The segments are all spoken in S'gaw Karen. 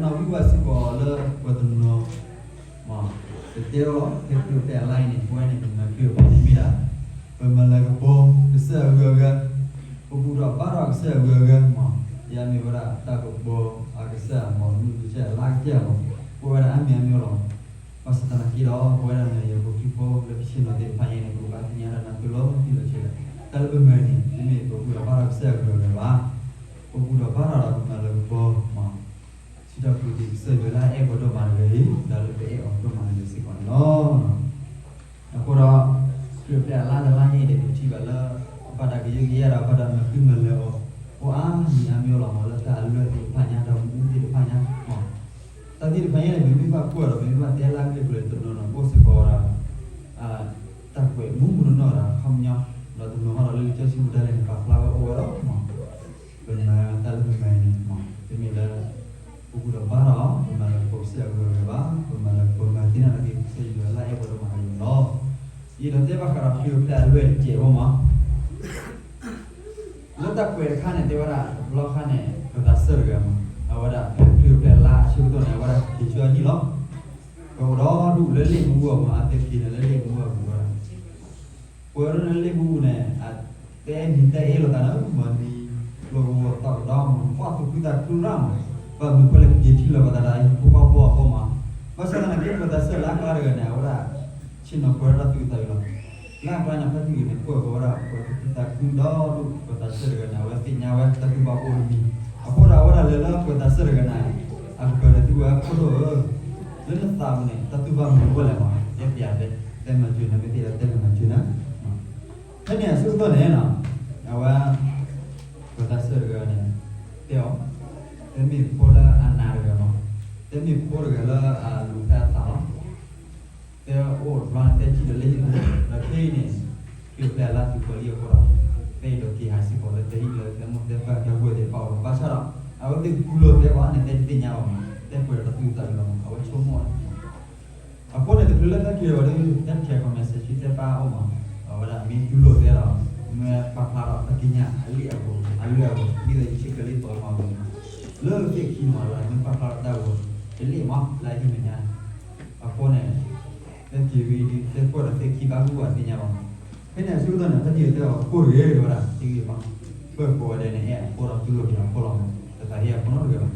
နီၢ်ဝံဘၣ်စ့ၢ်ကီးလၢပှၤတနီၤ မ့ၢ် ပတဲအီၤလီၤ ဖဲခရံာ်အိၣ်ဖျဲၣ်အလါအံၤန့ၣ် ပဝဲန့ၣ် ပမၤခရံာ်အိၣ်ဖျဲၣ်န့ၣ်မ့ၢ်ဒၣ် ပမၤလၤကပီၤကစၢ်ယွၤအဂုၤအဂၤ, ပဘူၣ်ထီၣ်ဘါထီၣ်ကစၢ်ယွၤအဂုၤအဂၤ မ့ၢ် ယမ့ၢ်ဝဲဒၣ်တၢ်ကပီၤအကစၢ် မ့ၢ်မုၢ်ကစၢ်လါကစၢ်မ့ၢ် ပဝဲဒၣ်အါမံၤအါမံၤလီၤ. ဘၣ်ဆၣ်သနာ်က့ဒီး ပဝဲဒၣ်နၤယၤဖိခံဖိလၢပဆ့ၣ်နီၤသ့ၣ်တဖၣ်အံၤန့ၣ် ပကဘၣ်သ့ၣ်ညါတၢ်နၢ်ပၢၢ်လီၤတံၢ်လီၤဆဲးလၢ တၢ်လၢပမၤန့ၣ် တမ့ၢ်ပဘူၣ်ထီၣ်ဘါထီၣ်ကစၢ်ယွၤအဂုၤအဂၤဘၣ်. ပဘူၣ်ထီၣ်ဘါထီၣ်ဒီးပမၤလၤကပီၤ မ့ၢ် စံးထီၣ်ပတြၢၤကစၢ်ယွၤလၢအအဲၣ်ပှၤဒိၣ်မးတဂၤအံၤ ဒီးလၢပအဲၣ်အီၤဒိၣ်မးတဂၤစ့ၢ်ကီးန့ၣ်လီၤ. အဃိဒီး ခရံာ်အိၣ်ဖျဲၣ်အလါတလါအံၤန့ၣ် ပထံၣ်ဘၣ်လၢ ဘၣ်တၢ်ကယၢကယဲဒီး ဘၣ်တၢ်မၤဃံမၤလၤအီၤ အိၣ်အါမံၤအါမံၤလီၤမး လၢတၢ်အလွဲၢ်သ့ၣ်တဖၣ်ညါ တၢ်မူသ့ၣ်တဖၣ်ညါ တၢ်သ့ၣ်တဖၣ်ညါန့ၣ် ပမ့ၢ်ဘၣ်ကွၢ်ဒီး ပမ့ၢ်ဘၣ်တဲလၢအဂ့ၢ်အကျိၤတနီၤနီၤ အိၣ်စ့ၢ်ကီးဝဲဒၣ် တၢ်ကွဲးမူးမူးနီၢ်နီၢ်ဒီး အခီပညီ ဒီးတနီၤဟီဒီးလၢလံာ်စီဆှံပူၤဒၣ်လဲာ်န့ၣ် ပာ်ဖျါဝဲအိၣ်ဝဲလီၤ. ပမၤတၢ်လၢပမၤန့ၣ် တမ့ၢ်လၢ ပဘူၣ်ထီၣ်ဘါထီၣ် ပမၤလၤကပီၤကစၢ်ယွၤအဂုၤအဂၤဘၣ်, ပမၤလၤကပီၤမၤသ့ၣ်နီၣ်ထီၣ်က့ၤကစၢ်ယွၤလၢအအဲၣ်ပှၤဒိၣ်မးတဂၤအံၤန့ၣ်လီၤ. ယအဲၣ်ဒိးတဲဘၣ်ဃးဒီးခရံာ်အိၣ်ဖျဲၣ်အလွဲၢ်တစဲးဖိမး လၢတၢ်ကွဲးတခါန့ၣ် တဲဝဲဒၣ် တဘျီခါန့ၣ် ပသးစၢ်တဂၤမး အဝဲဒၣ်ဖဲခရံာ်အိၣ်ဖျဲၣ်အလါအဆၢကတီၢ်န့ၣ် အဝဲဒၣ်က့ၤဆူအဟံၣ်လီၤ. ပအိၣ်ဒီဒူၣ်လၢလ့ၣ်မူအပူၤမး အသ့ၣ်က့ၤန့ၣ်လၢလ့ၣ်မူအပူၤဝဲဒၣ် ပှၤလၢလ့ၣ်မူအပူၤန့ၣ် တဲနံၤတဲအ့ၣ်လိာ်သးလၢမၤနံၤ ကျိၤကဝီၤသီကဒီမး ကွၢ်သူၣ်ခုသးခုရၣ်မး ဘၣ်မနုၤပှၤလဲၤက့ၤထံလီၤပသးဒီး ဟံၣ်ဖိဃီဖိအဃိမး. ဘၣ်ဆၣ်သနာ်က့ ပသးစၢ်လၢအကျါတဂၤန့ၣ် အဝဲဒၣ် ဆ့ၣ်နီၤပှဲၤဒီးတၢ်သူၣ်အုးသးအုးလီၤ. လၢအကျါန့ၣ် ဖါတံၢ်န့ၣ် ကွၢ်ကီဝဲဒၣ် ပှၤသူၣ်ခုသးခုဒီဒူၣ် ပသးစၢ်တဂၤန့ၣ် အဝဲသ့ၣ်ညါဝဲတၢ်သူၣ်ဘၣ်အိၣ်တမံၤ အဃိဒီးအဝဲဒၣ်လဲၤလၢပသးစၢ်တဂၤန့ၣ် အကပၢၤန့ၣ်သံဝဲ ဖိဒိၣ်ဧၢ လၢနသးပူၤန့ၣ် တၢ်သူၣ်ဘၣ်မနုၤအိၣ်လဲၣ်မး တဲပျးတဲ တဲမၤစၢၤနၤ မ့ၢ်သ့ဒီးတဲမၤစၢၤနၤ ဖဲန့ၣ်အဆၢကတီၢ်န့ၣ် အဝဲ ပသးစၢ်တဂၤန့ၣ် တဲအီၤ တဲမ့ၢ်ဖိလၢအနးတဂၤမး တဲမ့ၢ်ဖိတဂၤလၢအလူၤဖဲအသးလီၤ. တဲအိၣ်တဘျီန့ၣ် တဲထံၣ်ဒီးလၢဟံၣ်ပူၤ ဒီးခဲအံၤန့ၣ် ခရံာ်အိၣ်ဖျဲၣ်အလါတုၤပှဲၤလံအဃိဒီး ဖဲအံၤဒီးက့ၤဟးစ့ၢ်ကီးလၢတဟံၣ်လၢ တဲမိၢ်တဲပၢ်တဲဝဲသ့ၣ်တဖၣ်အအိၣ်လီၤ. ဘၣ်ဆၣ်ဒီး အဝဲသ့ၣ်တူၢ်လိာ်တဲပှၤန့ၣ် တဲတသ့ၣ်ညါဘၣ်မး တဲပှဲၤဒီးတၢ်သူၣ်အုးသးအုးလီၤမး အဝဲဆိကမိၣ်န့ၣ် အဃိန့ၣ် တချုးလၢတၢ်ခံးဒီးဝဲဒၣ် တၢ်ထဲး comment section တဲပၢ်အိၣ်မး အဝဲဒၣ်မ့ၢ်တူၢ်လိာ်တဲဒီး မ့ၢ်ပာ်ဖျါဒီးတၢ်ကံးညာ်အလ့ၣ်အဂီၢ် အလွဲၢ်အဂီၢ် ဒ်သိးယဆ့ၣ်ချၢလံသိးမၤဝဲန့ၣ် လၢသ့ၣ်ခံန့ၣ်မး မ့ၢ်ပာ်ဖျါဒီးတၢ်ဂီၤ တလ့ၣ်မး လၢအဟံၣ်မဲာ်ညါ အဃိန့ၣ် တၢ်က့ၤဝံၤဒ် တဲပှဲၤဒီးသ့ၣ်ခံဘၣ်မုၢ်ဘၣ်သ့ၣ်ညါဘၣ်မး ဖဲန့ၣ်အဆၢကတီၢ်န့ၣ် ဖါတံၢ်တဲအီၤ ကိၢ်တဂ့ၤ တဲဝဲဒၣ်သ့ၣ်ဂ့ၤမး ပၢၢ်ကိးဂၤဒဲးန့ၣ် အဲၣ်အဖိဒီးတူၢ်လိာ်က့ၤအဖိ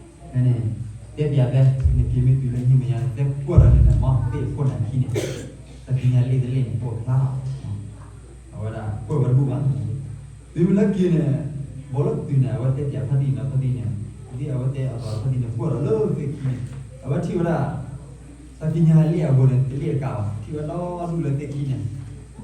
လီၤမး တသးဟ့အဖိနီတဂၤဘၣ် ဖဲန့ၣ် တဲပျးဖဲ နက့ၤမ့ၢ်တုၤလၢဟံၣ်မဲာ်ညါန့ၣ် တဲပှဲၤဒီးန့ၣ်န့ၣ် မ့ၢ်သ့ၣ်အခိၣ်န့ၣ်အခံန့ၣ် တၢ်ကံးညာ်လ့ၣ်တလ့ၣ်န့ၣ် ပှဲၤဖျါထီၣ် အဝဲဒၣ်ပှဲၤဝဲတဘူၣ်ဘၣ် တုၤမ့ၢ်လၢက့ၤန့ၣ် ဘီလၢတုၤန့ၣ် အဝဲတဲပျးဖါတံၢ်န့ၣ် ဖါတံၢ်န့ၣ် ဒ်အဝဲတဲအသးဖါတံၢ်န့ၣ် ပှဲၤဒီးလၢသ့ၣ်ခံန့ၣ် အဝဲထံၣ်ဝဲဒၣ် တၢ်ကံးညာ်လ့ၣ်အဂီၢ်န့ၣ် တလ့ၣ်တကးဘၣ် ထံၣ်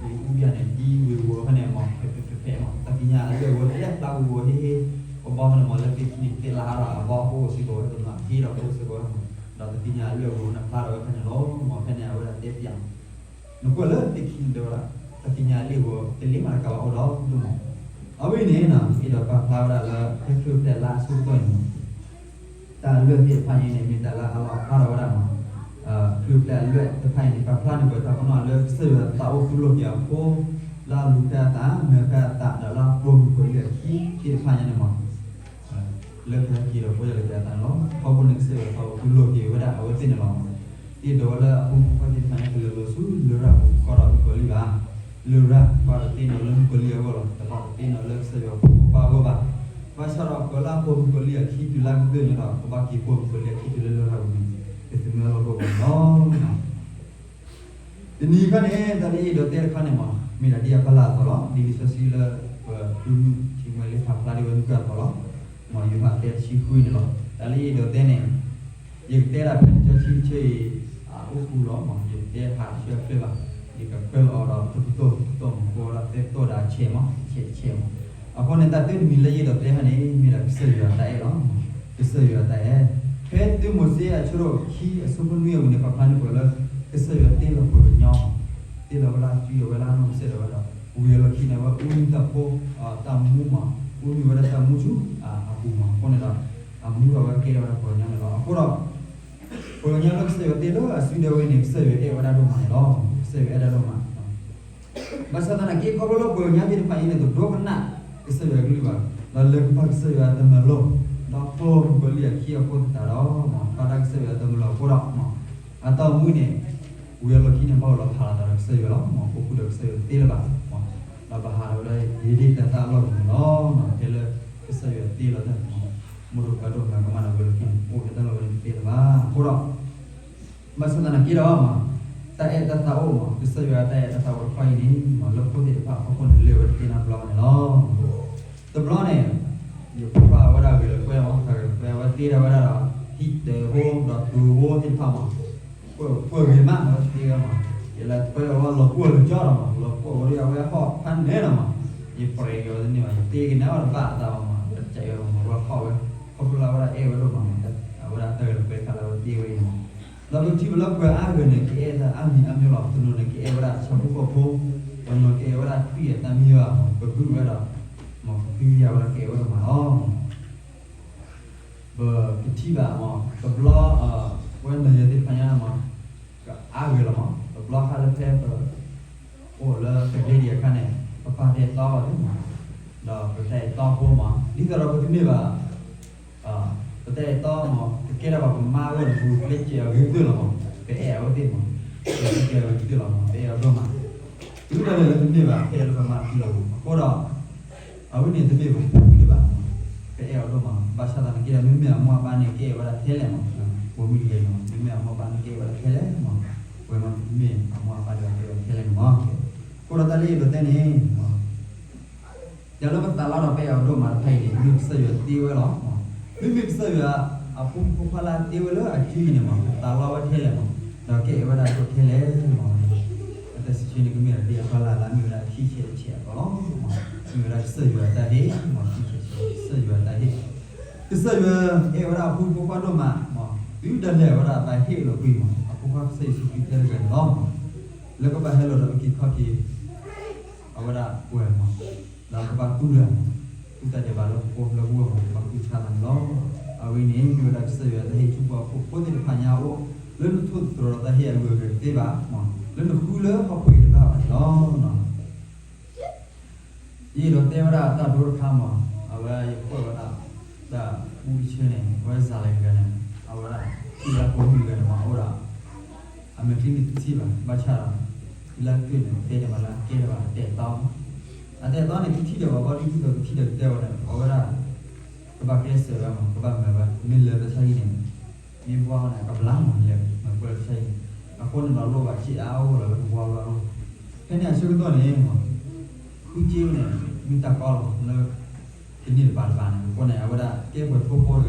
ဝဲဒီဒူၣ်လၢသ့ၣ်ခံန့ၣ် အူဘၣ်န့ၣ် ဒ်ဝ့ၤဝီၤဖဲန့ၣ်မး ဖဲဖဲဖဲဖဲမး တၢ်ကံးညာ်အလ့ၣ်အဂီၢ်န့ၣ် လၢဖျါဝ့ၤဝီၤဟ့ၣ်ဟ့ၣ် ကဘီဖဲန့ၣ်မး လၢသ့ၣ်ခံန့ၣ် သ့ၣ်လါဒီးအဘီအအိၣ်စ့ၢ်ကီးဝဲတနီၤ ဟ့ၣ်ဒီးအိၣ်စ့ၢ်ကီးဝဲမး ဒီးတၢ်ကံးညာ်အလ့ၣ်အဂီၢ်န့ၣ် ဖျါထီၣ်ဝဲဖဲန့ၣ်လီၤမး ဖဲန့ၣ် အဝဲဒၣ်တဲပျး နကွၢ်လၢသ့ၣ်ခံန့ၣ်တဲဝဲဒၣ် တၢ်ကံးညာ်အလ့ၣ်အဂီၢ် တလ့ၣ်မးတကးဘၣ်အိၣ်ဒီဒူၣ်မး အဝဲအံၤန့ၣ် အဲၣ်ဒိးပာ်ဖျါဝဲဒၣ်လၢ ဖဲခရံာ်အိၣ်ဖျဲၣ်အလါအဆၢကတီၢ်အံၤန့ၣ် တၢ်အလွဲၢ်သ့ၣ်တဖၣ်အံၤန့ၣ် မ့ၢ်တၢ်လၢအလီၤဖျါထီၣ်ဝဲဒၣ်မး ခရံာ်အိၣ်ဖျဲၣ်အလွဲၢ်တဖၣ်အံၤန့ၣ် ပာ်ဖျါန့ၢ်ပှၤတၢ်ပနီၣ်လၢကစၢ်ယွၤသးအိၣ်တူၢ်လိာ်က့ၤအဖိ လၢအလူၤဖဲအသး မၤဖဲအသး ဒီးလၢအပိာ်မုၣ်ကီၤလံၢ်အခံသ့ၣ်တဖၣ်ညါန့ၣ်မး လၢကဟဲက့ၤဒီးပီၢ်ယၢ်လီၤက့ၤအသးန့ၣ်လီၤ. ခီဖျိန့ၣ်ကစၢ်ယွၤသးအိၣ်တူၢ်လိာ်က့ၤဝဲဒၣ်အဝဲသ့ၣ်န့ၣ်လီၤ. ဒ်သိးလၢအဖိမုၣ်ဖိခွါသ့ၣ်တဖၣ်န့ၣ် ကလဲၤလီၤဆူလရာ်ပူၤ ကီၢ်ဒီးမုၣ်ကီၤလံၢ်ဘၣ်. လရာ်ဘၣ်တသ့န့ၢ်လၢမုၣ်ကီၤလံၢ်အဂီၢ်လီၤ. တဘၣ်တသ့န့ၢ်လၢကစၢ်ယွၤဖိခွါအဂီၢ်ဘၣ်. ဘၣ်ဆၣ်ဒီးပှၤလၢအပိာ်မုၣ်ကီၤလံၢ်အခံတုၤလၢအကတၢၢ်န့ၣ်ဒီး ကဘၣ်က့ၤပိာ်မုၣ်ကီၤလံၢ်အခံတုၤလၢလရာ်ပူၤန့ၣ် ကသမၢလီၢ်ကဝီၤန့ၣ်လီၤ. တနံၤခါန့ၣ် တၢ်လၢယအဲၣ်ဒိးတဲတခါန့ၣ်မး မ့ၢ်ဒၣ်ဒ်အဖီလာ်အသိးလီၤ. ဒ်လံာ်စီဆှံလၢပဖုမုၢ်ထံမှဲလၢဖးဖျါဒ်ဝဲမုၢ်ကၢ်အသိးလီၤ. မ်ယိၤဟၣ်တၢတဆံဃုန့ၣ်လီၤ. တၢ်လၢယအဲၣ်ဒိးတဲန့ၣ် ယကတဲဒၣ်ဖဲလံာ်စီဆှံတဆၢအံၤ အအိၣ်ပူၤလီၤ. မ်ယတတဲဖးတဆၢအဖျၢၣ်ဘၣ်. ယကခွဲးလီၤအီၤဒီးတကတီၢ်တကတီၢ်မး ဃိဒီးသၢကတီၢ်ဒီးအဆဲးမး ဆဲးဆဲးမး. အဃိန့ၣ် တၢ်တၢတမံၤလၢယအဲၣ်ဒိးတဲဖဲန့ၣ် မ့ၢ်ဒၣ်ကစၢ်ယွၤတၢ်အဲၣ်လီၤ. ကစၢ်ယွၤတၢ်အဲၣ်. ဖဲတၢမိၤၡ့အဆၢဒိၣ်ခံအဆၢဖိနွံအပူၤန့ၣ် ပာ်ဖျါန့ၢ်ပှၤလၢ ကစၢ်ယွၤတ့လီၤပှၤကညီ တ့လီၤဝဲလၢအစုယိၤဝဲလၢအနီၢ်ကစၢ်ဒၣ်ဝဲဒီး ဝံၤအလီၢ်ခံန့ၣ် အဝဲအူနံၤတၢ်ဖိ တၢ်မူမး အူနံၤဝဲဒၣ်တၢ်မူဆူအပူၤမး အဃိန့ၣ်ဒီး အမူထီၣ်ဝဲကဲထီၣ်ဝဲဒၣ်ပှၤကညီန့ၣ်လီၤ. အဃိဒီး ပှၤကညီလၢကစၢ်ယွၤတ့လၢအစုဒၣ်ဝဲန့ၣ် ကစၢ်ယွၤအဲၣ်ဝဲဒၣ်ဒိၣ်မးန့ၣ်လီၤ. ကစၢ်ယွၤအဲၣ်ဒၣ်ဒိၣ်မး ဘၣ်ဆၣ်သနာ်က့ ခီဖျိလၢပှၤကညီသ့ၣ်တဖၣ်အံၤန့ၣ် တဒိကနၣ်ကစၢ်ယွၤအကလုၢ်ဘၣ်, ဒီးလဲၤကပၤကစၢ်ယွၤအတၢ်မၤလိာ်, ဒီးဖိမုၣ်ကီၤလံၢ်အခံအဃိသတးဒီး မ့ၢ်ဘၣ်တၢ်ကစၢ်ယွၤတမုာ်လီၤအဃိဒီး မ့ၢ်အတၢ်အိၣ်မူန့ၣ် ဝံၤအလီၢ်ခံန့ၣ် ဘၣ်အိၣ်လီၤဖးလီၤသးဒီးကစၢ်ယွၤလီၤ. မ့ၢ်အိၣ်ဃူဒီးကစၢ်ယွၤတသ့လၢၤဘၣ်. မ့ၢ်ဒီးဘၣ်ဟးဒီးဝဲဒၣ် ယံာ်ဒ့ၣ်တၢ်သၣ်အလီၢ်ပူၤန့ၣ်လီၤ. မ့ၢ်ထဲလၢကစၢ်ယွၤတသ့လီၤတၢ် မ့ၢ်ဒိၣ်ပှၤဒိၣ်မးကမၣ်ဒီးဝံၤအလီၢ်ခံန့ၣ် အိၣ်ထဲတၢ်လီၢ်ဝဲန့ၣ်တသ့လၢၤဘၣ်. အဃိဒီး ဘၣ်ဆၣ်သနာ်က့ဒီး မ့ၢ်တၢ်အဲၣ်တၢ်သးအိၣ် မ့ၢ်ကစၢ်ယွၤတၢ်အဲၣ်တၢ်သးအိၣ်တခီအံၤန့ၣ် မ့ၢ်လၢဖိသ့ၣ်တဖၣ်အဖီခိၣ်န့ၣ် လၢာ်ဝဲတသ့နီတဘျီဘၣ်န့ၣ်လီၤ. တဘျီန့ၣ် ယဖိခွါအဝဲဒၣ်ဂဲၤလိာ်ကွဲမ့ၢ် တၢ်ဂဲၤလိာ်ကွဲ အဝဲသ့ဒၣ်ဝဲဒၣ်ဒီး ဟံၣ်တၢၤဖိဒီးတိၤဖိသ့ၣ်တဖၣ်မ့ၢ် ကွၢ်ဂ့ၤမး အဝဲသ့ဝဲမ့ၢ် ယလဲၤကွဲအီၤလီၤပှီၢ်လၢကၠီဒီးမ့ၢ် လီၤပှီၢ်ဝဲဒၣ်အဝဲဟီၣ်ဖးနဲဒီးမ့ၢ် ယပြဲးက့ၤအီၤတန့ၢ်ဘၣ် ယတ့က့ၤန့ၢ်အီၤတဘၣ်အသးဘၣ်မ့ၢ် တစဲးဝဲမ့ၢ် ဝဲခီၣ်ဝဲ ခီဖျိလၢအဝဲဒၣ်အဲၣ်ဝဲဒိၣ်မးမ့ၢ် အဝဲဒၣ်တၢ်ဂဲၤလိာ်ကွဲတခါလၢအဝဲသ့ဝဲအံၤန့ၣ်မ့ၢ် ဒီးပထံၣ်ဘၣ်လၢပှၤအါဂၤန့ၣ် ကအဲၣ်တၢ်အါမံၤအါမံၤလီၤ. တနီၤန့ၣ် ကအဲၣ်ဝဲဒၣ်ဆၣ်ဖိကီၢ်ဖိ, တနီၤကအဲၣ်ဝဲဒၣ်ခရံာ်အတၢ်မံဘၣ်မ့ၢ် ပဘုၣ်ဝဲဒီး မ့ၢ်ပသံယၤဝဲဒၣ်ကအဲၣ်ဝဲဒိၣ်မးလီၤ. ပကထံၣ်ဘၣ်မ့ၢ် တဘျီ ပဝဲနၤယၤသ့ၣ်တဖၣ်ညါမ့ၢ် ကအါဂၤလီၤမ့ၢ် တဘျီဃီလၢဖဲပ အိၣ်လၢပဒ့ဒံးအခါန့ၣ် ပပၢ်တအဲၣ်တီအီၤသ့မ့ၢ် ဒီးပတၢ်အဲၣ်တီဖိမ့ၢ် ဒ်သိးဒီးပတမ့ၢ်ဘၣ် ပတၢ်အဲၣ်တီမ့ၢ် ကကဲထီၣ်ဘၣ်ပမါအဂီၢ်န့ၣ် ပကျဲးစၢးအဂ့ၤကတၢၢ်လီၤမ့ၢ် ပအဲၣ်အဝဲသ့ၣ်မ့ၢ် ပကျဲးစၢးအဂ့ၤကတၢၢ်လီၤမ့ၢ် ပအဲၣ်အီၤဒိၣ်မး တုၤဒၣ်လဲာ်လၢပမ့ၢ်ဘၣ် ပအဲၣ်လၢပမါတဖုလီၤမ့ၢ် အဃိဒီး အဝဲန့ၣ်တမ့ၢ်ပဖိမုၣ်တဘၣ်မ့ၢ် ပအဲၣ်အီၤဒိၣ်မး ဘၣ်ဆၣ်သနာ်က့ဒီး မ့မ့ၢ်အမိၢ်အပၢ်န့ၣ် ကအဲၣ်ဝဲဒၣ်ထဲလဲၣ်မ့ၢ် ဖိမုၣ်တဂၤအံၤမ့ၢ် မ့မ့ၢ်အမိၢ်အပၢ်န့ၣ် ကအဲၣ်ဝဲဒၣ်ထဲလဲၣ်မ့ၢ် ပဝဲမ့မ့ၢ်အမိၢ်အပၢ်တဂၤ ကအဲၣ်ဝဲဒၣ်ထဲလဲၣ်န့ၣ်မ့ၢ် အဃိဒီးတၢ်လၢယအဲၣ်ဒိးတဲန့ၣ် တၢ်လၢပသးလီဒီးပအဲၣ်အီၤဒိၣ်မးတဖၣ်အံၤန့ၣ် မ့ၢ်ကစၢ်ယွၤတသ့ဝဲလီၤ. မ့မ့ၢ်ကစၢ်ယွၤအဖိမုၣ်ဖိခွါလၢအသ့ဝဲလၢအစုအံၤန့ၣ်မ့ၢ် ပသးလီဝဲထဲလဲၣ်မ့ၢ် ဒီးကအဲၣ်ဝဲဒၣ်အဃိထဲလဲၣ်မ့ၢ် အတၢ်စံးဆၢန့ၣ် ကမ့ၢ်ဒ်အဖီလာ်လၢအမ့ၢ်ဝဲဒၣ်အခံဆဲးဆဲးအသိးလီၤ. မ့ၢ်ဝဲဒၣ်ကစၢ်ယွၤအတၢ်ဟ့ၣ်မ့ၢ် ခံဆဲးဆဲး ကစၢ်ယွၤအတၢ်ဟ့ၣ် ကစၢ်ယွၤအဲၣ်ဝဲဒၣ်အဖိမုၣ်ဖိခွါဒိၣ်မးမ့ၢ် တုၤဒၣ်လဲာ်အဝဲဒၣ်ဘၣ်ဟ့ၣ်လီၤကွံာ်မ့ၢ် အဖိခွါကစၢ်ယ့ၣ်ၡူးခရံာ်ထဲတဂၤန့ၣ်လီၤ. လၢကဘၣ်ဟဲလီၤဒီးအုၣ်က့ၤခီၣ်က့ၤ အဝဲဒၣ်ပှၤမ့ၢ် ဒီးကဘၣ်တူၢ်တၢ်မ့ၢ် တူၢ်တၢ်ဒဲးဘးလၢပဖိလၢပဂီၢ်မ့ၢ် ကဘၣ်တူၢ်ဆါသးန့ၣ်လီၤ. အဝဲန့ၣ် မ့ၢ်ဝဲဒၣ်ကစၢ်ယွၤတၢ်ဟ့ၣ်ဆူပှၤဟီၣ်ခိၣ်ဖိသ့ၣ်တဖၣ်ညါအအိၣ် လၢနထိၣ်သတြီၤဒီးတၢ်ဟ့ၣ်အဂုၤအဂၤတသ့ဘၣ်မ့ၢ် လၢနဃုလၢဟီၣ်ခိၣ်အံၤတဘၣ်ဘၣ်န့ၣ်လီၤ. ယအဲၣ်ဒိးတဲဝဲဒၣ်တၢ်ဒိတခါမ့ၢ် အဝဲယကွၢ်ဝဲဒၣ် တၢ်ပူတဆၢန့ၣ် အဝဲစးလဲၤတဂၤန့ၣ် အဝဲဒၣ် ထံၣ်လၢဖိမုၣ်တဂၤန့ၣ်မ့ၢ် အအိၣ်ဒီး အမဲာ်ချံန့ၣ်တထံၣ်ဘၣ် ဘၣ်ဆၣ်ဒီး လၢအကျိၣ်န့ၣ် တဲဒၣ်မးလၢအကဲထီၣ်ဘၣ်အတၢ်အဲၣ်တီ အတၢ်အဲၣ်တီန့ၣ် ကထံၣ်ဒီးဘၣ်ဘီဒ်သိးကထံၣ်ဒီးကတဲဝဲန့ၣ် အဝဲဒၣ် ကဘၣ်ကျဲးစၢးဝဲမ့ၢ် ကဘၣ်မၤဝဲ မ့ၢ်လၢတၢ်ဆါဟံၣ်န့ၣ် မ့ၢ်ဘှါဝဲန့ၣ် ကဘျါမ့ၢ်လဲၤ မၤကွၢ်လၢတၢ်ဆါဟံၣ်န့ၣ် အဃိန့ၣ်ဒီးလိၣ်ဘၣ်စ့အါအိၣ်လီၤလၢကဘှါဝဲအအိၣ် ဖဲန့ၣ်အဆၢကတီၢ်န့ၣ် ဃုစ့ဝဲန့ၣ် မ့ၢ်တၢ်ကီလီၤလၢ တန့ၢ်တပၤတပၤန့ၣ် အဃိန့ၣ် အဝဲဒၣ်ကဲပှၤထိဖိတဂၤမ့ၢ်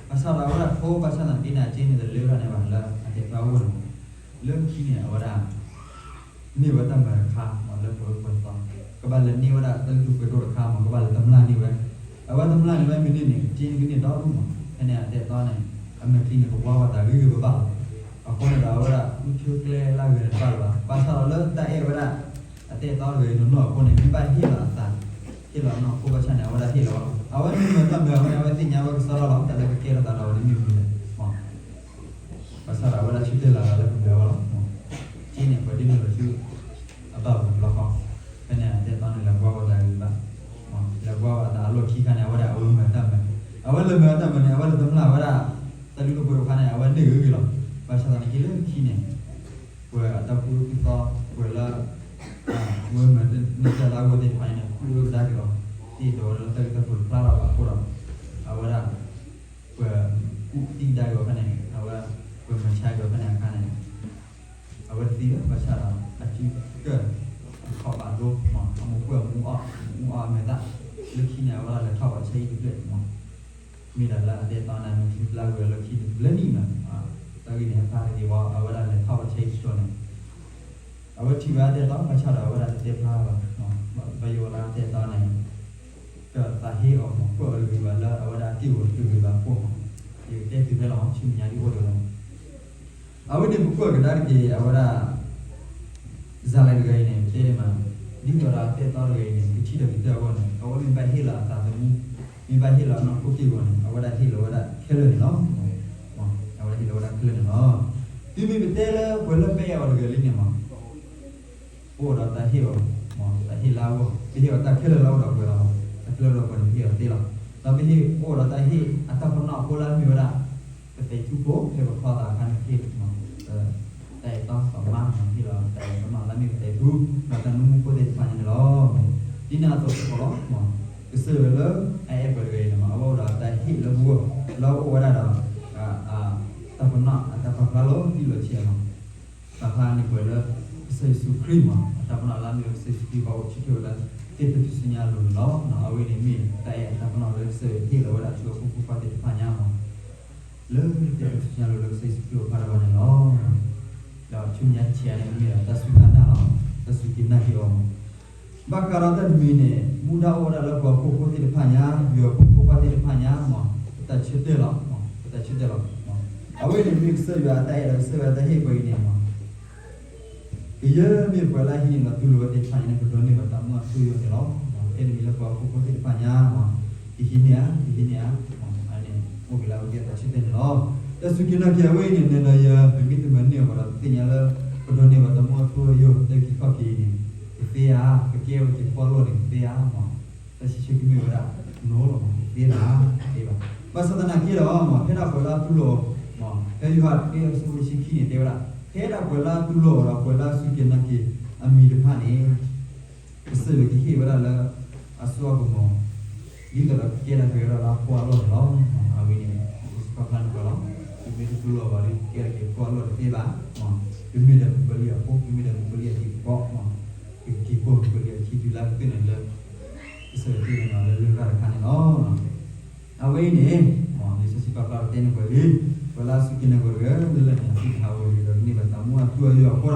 ဘၣ်ဆၣ်ဒီးအဝဲဒၣ်ထိ ဘၣ်ဆၣ်သနာ်က့န့ၣ် အစ့န့ၣ်တလၢတၢ်န့ၣ်ဘၣ်လၢအတၢ်အဲၣ်တီအဂီၢ်န့ၣ် လၢခံန့ၣ် အဝဲဒၣ် မ့ၢ်ဝဲတၢ်မၤတခါမ့ၢ်လၢပဝဲပှၤသီ ကဘၣ်လဲၤန့ၢ်ဝဲဒၣ်တၢ်လုၢ်ဒိၣ်ပှ့ၤဒိၣ်တခါမ့ၢ် ကဘၣ်လဲၤတမျၢ်န့ၢ်ဝဲ အဝဲတမျၢ်န့ၢ်ဝဲမ့ၢ်န့ၢ်န့ၣ် စ့န့ၣ်ကန့ၢ်ဒီဒူၣ်မ့ၢ် ဖဲန့ၣ်အတၢ်အဲၣ်တီန့ၣ် အမဲာ်ချံန့ၣ် ကဘှါဝဲသးဂ့ၤဂ့ၤဘၣ်ဘၣ်လီၤ. အဃိန့ၣ်ဒီး အဝဲဒၣ်ဃုထၢကျဲလၢအဂ့ၤန့ၣ်တဘၣ်လၢၤဘၣ် ဘၣ်ဆၣ်ဒီးလၢတၢ်အဲၣ်ဝဲဒၣ် အတၢ်အဲၣ်တီတဂၤအံၤနီၢ်နီၢ်အဃိန့ၣ် မ့ၢ်ဘၣ်ဟ့ၣ်လီၤအသး ဟ့ၣ်လီၤအနီၢ်ခိဘၣ်ဆၣ်န့ၣ် အဝဲဒၣ်ဟ့ၣ်လီၤဘၣ်လီၤ. အဝဲမ့ၢ်မၤတၢ်မၤအဝဲန့ၣ် အဝဲသ့ၣ်ညါဝဲကစီဒီလီၤ တၢ်လၢကကဲထီၣ်သးဒီးအဝဲန့ၣ်မ့ၢ်မနုၤလဲၣ် ဘၣ်ဆၣ်ဒီးအဝဲဒၣ်ဆၢတဲာ်လီၤသးလၢကမၤဝဲလီၤ. စ့န့ၣ် ပှၤဒ်န့ၣ်လီၤဆူ အဘၣ်ပူၤတဘျီဃီ ဖဲန့ၣ်အတၢ်အဲၣ်တီန့ၣ် လဲၤဘှါဝဲသးဂ့ၤဘၣ် လဲၤဘှါဝဲအသးအလီၢ်ခံခါန့ၣ် အဝဲဒၣ်အဝဲမၤတၢ်မၤ အဝဲလဲၤမၤတၢ်မၤန့ၣ် အဝဲလဲၤတမျၢ်ဝဲဒၣ် တၢ်လုၢ်ဒိၣ်ပှ့ၤဒိၣ်ခါန့ၣ် အဝဲန့ၢ်ဂ့ၤဂ့ၤလီၤ. ဘၣ်ဆၣ်သနာ်က့လၢခံန့ၣ် ပှၤအတၢ်ကူၣ်သီ ပှၤလၢ ဝဲမၤန့ၢ်တၢ်လၢအဂီၢ်သ့ၣ်တဖၣ်န့ၣ် ကူၣ်ဝဲကဒါက့ၤလီၤ. သ့ၣ်ဒီးဝဲလၢတၢ်ဂ့ၢ်တၢ်ကျိၤတဖျါလီၤဘၣ်အဃိဒီး အဝဲဒၣ် ပှၤကူၣ်သံကဒါက့ၤအီၤဖဲန့ၣ် အဝဲ ပှၤမၤဆါက့ၤအီၤဖဲန့ၣ်အခါန့ၣ် အဝဲတသံဘၣ် ဘၣ်ဆၣ်ဒီး အစုကၢၢ် အခီၣ်ဘၣ်ဒိ အမိၢ်ပှၢ်မူအီၣ် မူအီၣ်အမဲာ်သၣ် လၢခံန့ၣ် အဝဲဒၣ်လဲၤထီၣ်ဘၣ်ဆၢဟံၣ်တဖျၢၣ် မ့ၢ်ဒၣ်လၢအတၢ်အဲၣ်တီန့ၣ် မ့ၢ်ထံပျၢ်ဝဲလၢခံန့ၣ် ဘျဲနံၣ်မး တၢ်ဂ့ၢ်န့ၣ် ဟဲဖျါတဂ့ၤဝဲ အဝဲဒၣ်လဲၤထီၣ်ဘၣ်ဆၢဟံၣ်တဖျၢၣ်န့ၣ် အဝဲထံၣ်ဝဲအတၢ်အဲၣ်တီ ဘၣ်ဆၣ်ဒီးအဝဲဒၣ်တတဲဖျါဘၣ် ဘၣ်ယိၣ်ဝဲဒၣ်အတၢ်အဲၣ်တီန့ၣ် တၢ်သးဟ့အီၤမ့ၢ်ကွၢ်အီၤတဂ့ၤဘၣ်လၢ အဝဲဒၣ်အတ့ၢ်အီၤတဂ့ၤဘၣ်အဃိမး ယကတဲသုဖဲလီၤ ဆူမဲာ်ညါဒ်အိၣ်တဂ့ၤလီၤ. အဝဲန့ၣ်ပကွၢ်ကဒါတက့ၢ် အဝဲဒၣ် စၤလဲတဂၤအံၤန့ၣ် ပတဲဒ်မး ဒ်သိးဒီးအတၢ်အဲၣ်တီတဂၤအံၤန့ၣ် ကထံၣ်ဒီးကတၢၢ်အဂီၢ်န့ၣ် အဝဲမ့ၢ်ဘၣ်ဟ့ၣ်လီၤအသးသမူ မ့ၢ်ဘၣ်ဟ့ၣ်လီၤအနီၢ်ခိက့ၢ်ဂီၤန့ၣ် အဝဲဒၣ်ဟ့ၣ်လီၤဝဲဒၣ်ခဲလၢာ်န့ၣ်လီၤ. အဝဲဒၣ်ဟ့ၣ်လီၤဝဲဒၣ်ခဲလၢာ်န့ၣ်လီၤ. တုၤမ့ၢ်ပတဲလၢပှၤလၢပအဲၣ်အီၤတဂၤလံန့ၣ်မး အိၣ်ဒီးတၢ်ဟ့ၣ်အီၤ မ့ၢ်တၢ်ဟ့ၣ်လၢအဂီၢ် ပဟ့ၣ်အီၤတၢ်ခဲလၢာ်လၢအအိၣ်ဒီးပှၤလီၤမး တၢ်ခဲလၢာ်လၢပှၤန့ၣ် ပဟ့ၣ်အီၤတသ့လီၤ. ဒီးပဟ့ၣ်အိၣ်ဒီးတၢ်ဟ့ၣ်အတၢ်ပနီၣ်အဃိလၢအမ့ၢ်ဝဲဒၣ် ကသဲးထူဖိ ဖဲပဖျီသးအခါန့ၣ် ပဟ့ၣ် တၢ်အဲၣ်တီသးမါ ဟ့ၣ်လီၤတၢ်အဲၣ်ပနီၣ်လၢအမ့ၢ်ကသဲးထူ ဒီးတၢ်နၢမူခိၣ်သ့ၣ်တဖၣ်ညါန့ၣ်လီၤ. ဒ်န့ၣ်အသိးစ့ၢ်ကီးလီၤ. ကစၢ်ယွၤလၢအအဲၣ်ပှၤတဂၤအံၤန့ၣ် အဝဲအိၣ်ဒီးတၢ်ဟ့ၣ်လၢပဂီၢ် လၢအအိၣ်ဝဲဒၣ်ဒီး တၢ်ပနီၣ်အတၢ်ပာ်ဖျါလီၤတံၢ်လီၤဆဲးလီၤ. ပာ်ဖျါန့ၢ်ပှၤလၢကစၢ်ယ့ၣ်ၡူးခရံာ်မး အတၢ်ပနီၣ်လၢအမ့ၢ်ဝဲကစၢ်ယ့ၣ်ၡူးခရံာ် ဘၣ်အိၣ်ဆၢထၢၣ်ဝဲလၢသ့ၣ်ဖျၢၣ်ထူၣ်စုညါအလိၤန့ၣ်လီၤ. အဝဲန့ၣ်မ့ၢ်တၢ်အဲၣ်အတၢ်ပနီၣ်လၢကစၢ်ယွၤဟ့ၣ်လီၤဝဲဒၣ်ဆူအဖိမုၣ်ဖိခွါသ့ၣ်တဖၣ်ညါမး လၢသ့ၣ်ဖျၢၣ်ထူၣ်စုညါအလိၤလၢကစၢ်ယ့ၣ်ၡူးခရံာ်အအိၣ်ဖျါထီၣ်ဘၣ်န့ၣ်လီၤ. ဒီးဆူမဲာ်ညါတခါန့ၣ်မ့ၢ်ဒီးတၢ်စူၢ်တၢ်နာ်လီၤ. တၢ်စူၢ်က့ၤနာ်က့ၤအီၤမး ဘၣ်ဃးဒီးတၢ်တမံၤန့ၣ် မူဒါအိၣ်ဝဲဒၣ်လၢပှၤဟီၣ်ခိၣ်ဖိသ့ၣ်တဖၣ်ညါ ယွၤအဖိမုၣ်ဖိခွါသ့ၣ်တဖၣ်ညါမး ပတၢ်ဆၢတဲာ်လီၤ ပတၢ်ဆၢတဲာ်လီၤ. အဝဲန့ၣ်မ့ၢ်ကစၢ်ယွၤအတၢ်အဲၣ်ဒီးကစၢ်ယွၤအတၢ်ဟ့ၣ်ပှၤအံၤန့ၣ်မး ကယဲၢ်မ့ၢ်ပှၤလၢအဟံးန့ၢ်ဒီးတူၢ်လိာ်ဝဲသ့ၣ်တဖၣ်ညါန့ၣ် ကဒိးန့ၢ်ဘၣ်တၢ်မူအထူအယိာ်န့ၣ်လီၤ. ထဲတမံၤလၢပှၤဟီၣ်ခိၣ်ဖိသ့ၣ်တဖၣ်ညါမး ကဟံးန့ၢ်ဧါ ကဟံးန့ၢ်ဧါ အန့ၣ်အိၣ်က့ၤလၢအဝဲသ့ၣ်အတၢ်ဆၢတဲာ်န့ၣ်လီၤ. တၢ်စူၢ်က့ၤနာ်က့ၤအဝဲအံၤန့ၣ် နၤဒီးယၤ ပမ့ၢ်တမၤန့ၢ်အီၤဘၣ်ဒီး ပသ့ၣ်ညါလၢ ပဒိးန့ၢ်ဘၣ်တၢ်မူအထူအယိာ် တၢ်အုၣ်က့ၤခီၣ်က့ၤအံၤန့ၣ် ကသ့ဧါ ကကဲဝဲက့ၤကွၢ်လိာ်န့ၣ် ကသ့ဧါမး တၢ်ဆံးဆံးကမ့ၢ်ဝဲဒၣ် နီလီၤမး ကသ့ဘၣ် သ့ဘၣ်. ဘၣ်ဆၣ်သနာ်က့ဒီးမး ဖဲဒၣ်ပှၤလၢအတူၢ်လိာ်အီၤမး ဖဲယိၤဟၣ်တဆၢဖိတဆံခံန့ၣ် တဲဝဲဒၣ် ဖဲဒၣ်ပှၤလၢအတူၢ်လိာ်အီၤဒီးပှၤလၢအစူၢ်က့ၤနာ်က့ၤအမံၤတဖၣ်န့ၣ် ကစၢ်ယွၤကဟ့ၣ်ဝဲဒၣ်လၢအစိအကမီၤ ဒ်သိးဒီးကကဲထီၣ်က့ၤဝဲဒၣ်လၢအဖိအလီၢ်န့ၣ်လီၤ. အဝဲန့ၣ် လံာ်စီဆှံပာ်ဖျါန့ၢ်ပှၤလီၤ. ပမ့ၢ်တတူၢ်လိာ်ဘၣ်ဒီး ကကဲထီၣ်က့ၤအဖိအလီၢ်တသ့ဘၣ်. ပမ့ၢ်ဒီးမုၣ်ကီၤလံၢ်အဖိ ပမ့ၢ်ဒီးမုၣ်ကီၤလံၢ်အတံၤသကိး ပကက့ၤကွၢ်မုၣ်ကီၤလံၢ်အခံတုၤလၢကတၢၢ်န့ၣ်လၢ ကစၢ်ယွၤတ့န့ၢ်လီၤလၢလရာ်တခါန့ၣ်လီၤ. အဝဲအံၤန့ၣ် လံာ်စီဆှံပာ်ဖျါတဲန့ၢ်ပှၤလံ ပှၤလၢအစူၢ်က့ၤနာ်က့ၤတဂၤလၢလၢညါ ဟံးန့ၢ်ဟးဂီၤက့ၤဒီးကန့ၢ်ဘၣ်တၢ်မူအထူအယိာ်အဃိ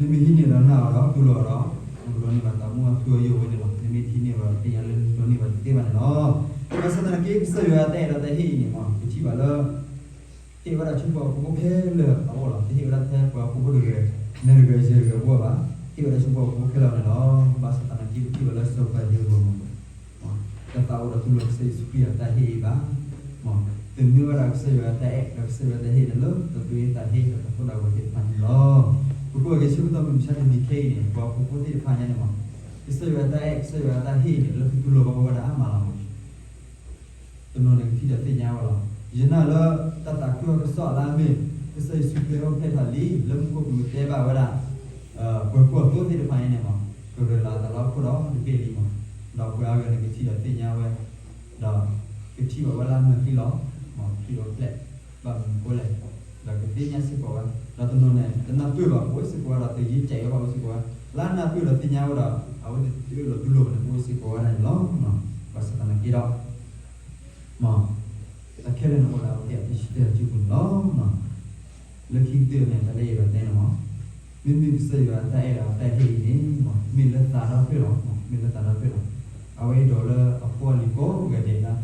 ဒီး နမ့ၢ်ဟံးန့ၢ်ဒီးနာ်အီၤဒီးတူၢ်လိာ်အီၤဒီး နကဒိးန့ၢ်ဘၣ်တၢ်မူအထူအယိာ်ဝဲန့ၣ်လီၤ. နမ့ၢ်တဟံးန့ၢ်ဘၣ်ဒီးသ့ၣ်ညါလၢနဒိးန့ၢ်ဘၣ်တသ့ဘၣ်န့ၣ်လီၤ. ဘၣ်ဆၣ်သနာ်က့ ကစၢ်ယွၤအတၢ်အဲၣ်ဒီးတၢ်ဟ့ၣ်အံၤန့ၣ်မး ပထံၣ်ဘၣ်လၢ ဟ့ၣ်ဝဲဒၣ်ဆူပှၤဟီၣ်ခိၣ်ဖိခဲလၢာ်အအိၣ်လီၤ. တဟ့ၣ်ဝဲဒၣ်ထဲပှၤဟီၣ်ခိၣ်ဖိတဂၤ နတဂၤယဲၢ်တဂၤအဂီၢ်ဘၣ်. ဟ့ၣ်ဝဲဒၣ်ဆူပှၤဟီၣ်ခိၣ်ဖိခဲလၢာ်န့ၣ်လီၤ. ဘၣ်ဆၣ်သနာ်က့ ပထံၣ်ဘၣ်လၢစီၤပၤယဲရမံၤ တသးအိၣ်ဒီးတူၢ်လိာ်ကစၢ်ယ့ၣ်ၡူးခရံာ်အတၢ်ဟ့ၣ်အံၤဘၣ်. တမ့ၢ်ဝဲဒၣ်ကစၢ်ယွၤအတၢ်အဲၣ်ဒီးကစၢ်ယွၤအတၢ်ဟ့ၣ်န့ၣ်လၢ တၢ်သူၣ်ဟ့သးဟ့ဒီးတၢ်ကိၢ်တၢ်ဂီၤသ့ၣ်တဖၣ်န့ၣ်လီၤ. ပကွၢ်က့ၤဆၢကတီၢ်မုၢ်မဆါတနံၤခဲအံၤန့ၣ် ပှၤဟီၣ်ခိၣ်ဖိသ့ၣ်တဖၣ်ညါန့ၣ်မး ကစၢ်ယွၤအတၢ်အဲၣ် ကစၢ်ယွၤအတၢ်ဟ့ၣ်န့ၣ် လၢသုတူၢ်လိာ်ဘၣ်ဝဲဒၣ်အါမးလီၤ. တနီၤန့ၣ်ကထံၣ်ဒီးသ့ၣ်ညါဝဲလီၤ. ယနာ်လၢတၢ်သးခုကစီၣ်လၢအမ့ၢ် ကစၢ်ယ့ၣ်ၡူးခရံာ်အိၣ်ဖျဲၣ်ထီၣ်လံ လၢမူခိၣ်ကမူၣ်တဲဘၣ်ဝဲဒၣ် ပှၤကွၢ်သိသ့ၣ်တဖၣ်အံၤန့ၣ်မး ကရၤလီၤအသးလၢဟီၣ်ခိၣ်ဒီဘ့ၣ်လံမး, ဒီးပှၤအါဂၤန့ၣ်ကထံၣ်ဒီးသ့ၣ်ညါဝဲ, ဒီးကထံၣ်ဘၣ်ဝဲလၢအမဲာ်ချံလီၤ. ခရံာ်အိၣ်ဖျဲၣ် ဘၣ်မနုၤအဃိလဲၣ်, ဒီးကသ့ၣ်ညါစ့ၢ်ကီးဝဲ, ဒီးတနီၤန့ၣ် တနၢ်ပၢၢ်ဘၣ် ကအိၣ်စ့ၢ်ကီးဝဲဒီး တယံာ်ကဲးဝဲဘၣ်အိၣ်စ့ၢ်ကီးဝဲ, လၢအနၢ်ပၢၢ်ဒီးသ့ၣ်ညါဝဲဒီး အဝဲသ့ၣ်တအၢၣ်လီၤတူၢ်လိာ်ဘၣ်န့ၣ် ကအိၣ်စ့ၢ်ကီးဝဲဒၣ်န့ၣ်လီၤ. ဘၣ်ဆၣ်သနာ်က့ဒီး မ် တၢ်ခဲလၢာ်န့ၣ်အိၣ်ဒီးအဝဲသ့ၣ်အတၢ်ဆၢတဲာ်အစုပူၤန့ၣ်လီၤ. လၢခံကတၢၢ်န့ၣ် တၢ်လၢယအဲၣ်ဒိးတဲန့ၣ်မး, မ့မ့ၢ်ကစၢ်ယွၤအတၢ်အဲၣ်ဒီးအတၢ်ဟ့ၣ်အံၤန့ၣ် မ့ၢ်လၢသးဒီဖျၢၣ်လီၤ, မ့ၢ်လၢသးဒီဖျၢၣ်လီၤ. အဝဲအဲၣ်ဒိးလၢအဖိအလံၤကိးဂၤဒဲးလၢအသ့လၢအဝ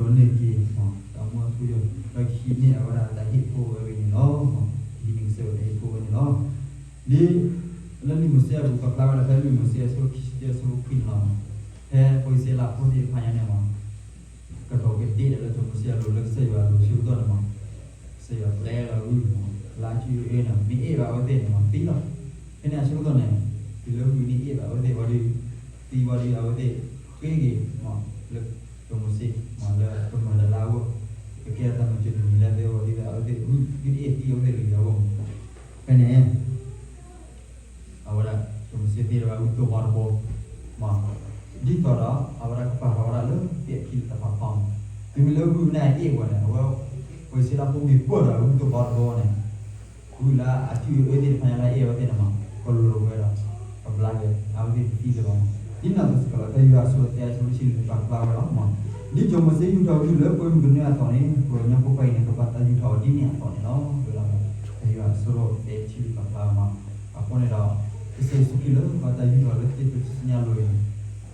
ဲန့ၣ် ကဒိးန့ၢ်က့ၤ တၢ်မူအထူအယိာ် ဒီးကဟံးန့ၢ်အဝဲဒၣ်တၢ်ဟ့ၣ်ဖိဝဲအံၤန့ၣ်လီၤ. ကဟံးန့ၢ်ကစၢ်ယွၤတၢ်ဟ့ၣ်ဖိဝဲန့ၣ်လီၤ. ဒ်လၢလံာ်မိၤၡ့အပူၤပာ်ဖျါဝဲဒၣ် ဖဲလံာ်မိၤၡ့အဆၢခံဆံတၢ အဆၢဖိခွံန့ၣ်လီၤ. ဖဲပှၤအံၣ်စရ့လးဖိသ့ၣ်တဖၣ်ညါန့ၣ်မး ကတီၤကဒ့ၣ်ဒီးလၢစီၤမိၤၡ့အလိၤ လၢကစၢ်ယွၤအလိၤဆၢကတီၢ်န့ၣ်မး, ကစၢ်ယွၤပျဲလီၤဂုၢ်မး လၢအစုအၢန့ၣ် မ့ၢ်အဲၣ်ဘၣ်အဝဲသ့ၣ်န့ၣ်မး သံလီၤ. ဖဲန့ၣ်အဆၢကတီၢ်န့ၣ် တုၤလၢဂုၢ်န့ၣ်အဲၣ်ဘၣ်အဝဲသ့ၣ်ဝံၤဒီး သံဝံၤဒီး အဝဲသ့ၣ်ဃ့က့ၤမး လၢစီၤမိၤၡ့မး လၢကမၤတၢ်လၢအဂီၢ်, ကကဲထီၣ်တၢ်မၤစၢၤတမံၤလၢအသ့အဂီၢ် ဒ်သိးအဝဲသ့ၣ် ဂုၢ်တအဲၣ်သံအဝဲသ့ၣ်လၢၤအဂီၢ်မး. ဖဲန့ၣ် အဝဲဒၣ် စီၤမိၤၡ့သ့ၣ်တဖၣ် ဝံသိးဘီတဘီ မး, ဒ်သိးဒီး အဝဲဒၣ်ကပာ်ထီၣ်ဝဲဒၣ်လၢသ့ၣ်အခံလၢတၢ်ဖးဖီမး, တုၤမ့ၢ်လၢဂုၢ်န့ၣ်အအဲၣ်ဝဲန့ၣ် အဝဲ ပှၤအံၣ်စရ့လးဖိမ့ၢ်ကွၢ်ဒီးဝံသိးဘီတဘီန့ၣ် ဂုၢ်လၢအစုအၢသ့ၣ်တဖၣ်ညါလၢအအဲၣ်ဝဲသ့ၣ်န့ၣ်မး ကလိၤလိၤဝဲဒီး ကဘျါက့ၤ အဝဲသ့ၣ်တသံလၢၤဘၣ်မး. ဒ်န့ၣ်အသိးစ့ၢ်ကီးလီၤ. ဖဲယိၤဟၣ်အဆၢဒိၣ်သၢ အဆၢဖိတဆံလွံၢ်န့ၣ် ပာ်ဖျါဝဲလီၤမး, ဒ်စီၤမိၤၡ့ယူာ်ထီၣ်ဂုၢ်လၢပှဲၤမုၢ်ကနၢအသိးန့ၣ် ပှၤကညီဖိခွါအံၤန့ၣ်ကဘၣ်တၢ်ယူာ်ထီၣ်အီၤဒ်န့ၣ်အသိးန့ၣ်လီၤ. ဖဲယိၤဟၣ်အဆၢဒိၣ်သၢ တဆံလွံၢ်ပာ်ဖျါမး. အဃိန့ၣ်ဒီး ကစၢ်ယ့ၣ်ၡူးခရံာ်လၢဘၣ်တၢ်ယူာ်ထီၣ်လၢသ့ၣ်ဖျၢၣ်ထူၣ်စုညါအလိၤအံၤန့ၣ်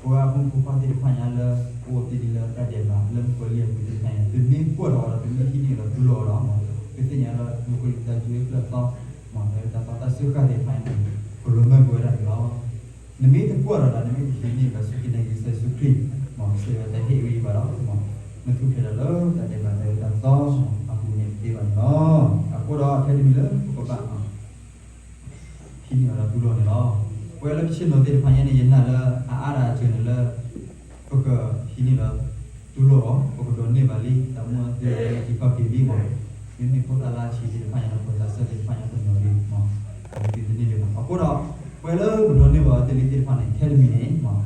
ပှၤအဖိမုၣ်ဖိခွါသ့ၣ်တဖၣ်ညါလၢ အိၣ်သ့ၣ်ဒ်လၢတၢ်ဒဲးဘး လၢမုၣ်ကီၤလံၢ်အပူၤသ့ၣ်တဖၣ်ညါ ပမ့ၢ်ကွၢ်ထီၣ်အီၤဒီး ပမ့ၢ်ဟံးန့ၢ်ဒီးတူၢ်လိာ်အီၤဒီး ပသ့ၣ်ညါလၢမုၣ်ကီၤလံၢ်တၢ်စူၢ်တၢ်သီ မး တၢ်အၢတၢ်သီတၢ်စၢဃာ်သ့ၣ်တဖၣ်ညါန့ၣ် ကလီၤမၢ်ကွံာ်ဝဲဒၣ်န့ၣ်လီၤ. နမ့ၢ်တကွၢ်ထီၣ်ဒီး နမ့ၢ်တဟံးန့ၢ်ဒီးစူၢ်က့ၤနာ်က့ၤကစၢ်ယ့ၣ်ၡူးခရံာ် မး ကစၢ်ယွၤတၢ်ဟ့ၣ်ဝဲအံၤဘၣ်ဒီး မး နထူၣ်ဖျဲးဒီးလၢတၢ်ဒဲးဘးတၢ်အၢတၢ်သီ မး အပူၤန့ၣ်တသ့ဘၣ်န့ၣ်လီၤ. အဃိဒီးထဲတမံၤလၢပကဘၣ် ဟံးန့ၢ်အီၤဒီးတူၢ်လိာ်န့ၣ်လီၤ. ပဝဲလၢပဆ့ၣ်နီၤသ့ၣ်တဖၣ်ညါန့ၣ် ယနာ်လၢအအါဒၣ်အစၢၤန့ၣ်လၢ ပကဟံးန့ၢ်ဒီး တူၢ်လိာ်အီၤ ပကဒိးန့ၢ်ဘၣ်လံ တၢ်မူအသ့ၣ်တဖၣ်က့ၤလံမး, မ့မ့ၢ်ဖိသၣ်လၢအဆံးသ့ၣ်တဖၣ်ညါဒီး ဖိသၣ်စၢ်သ့ၣ်တဖၣ်ညါတနီၤလံမး, အဝဲသ့ၣ်တန့ၢ်လၢၤဘၣ်. အဃိဒီး ပှၤလၢပဒိးန့ၢ်ဘၣ်အီၤသ့ၣ်လံသ့ၣ်တဖၣ်န့ၣ် ထဲတမံၤန့ၣ်မး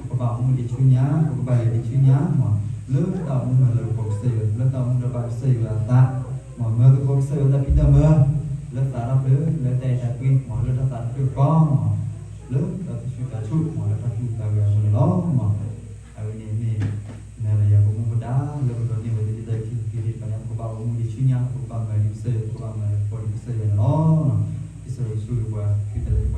ပကဘၣ်အိၣ်မူဒံးဆူညါ, ပကဘၣ်လဲၤဒံးဆူညါမး, လၢတၢ်အိၣ်မူမၤလၤကပီၤကစၢ်ယွၤ, လၢတၢ်အိၣ်မူဒီးဘၣ်ကစၢ်ယွၤအသးမး, မၤသကိးကစၢ်ယွၤတၢ်ဖံးတၢ်မၤ လၢသးတၢ်ပျၢၤ, လၢတၢ်အဲၣ်တၢ်ကွံမး, လၢတၢ်သးတဖျၢၣ်ဃီမး, လၢတၢ်သူၣ်ဆူၣ်သးဆူၣ်မး, လၢတၢ်သူၣ်အုးသးအုးအပူၤန့ၣ်လီၤမး. အဝဲန့ၣ်မ့ၢ် နၤဒီးယၤပမူပဒါ လၢပဒိးန့ၢ်ဝဲသ့ၣ်တဖၣ်ခံသ့ၣ်တဖၣ်န့ၣ် ပကဘၣ်အိၣ်မူဒံးဆူညါ, ပကဘၣ်မၤဒံးကစၢ်ယွၤ, ပကဘၣ်မၤလၤကပီၤဒံးကစၢ်ယွၤန့ၣ်လီၤ. ကစၢ်ယွၤဆိၣ်ဂ့ၤပှၤ ဖံတၢ်လၢ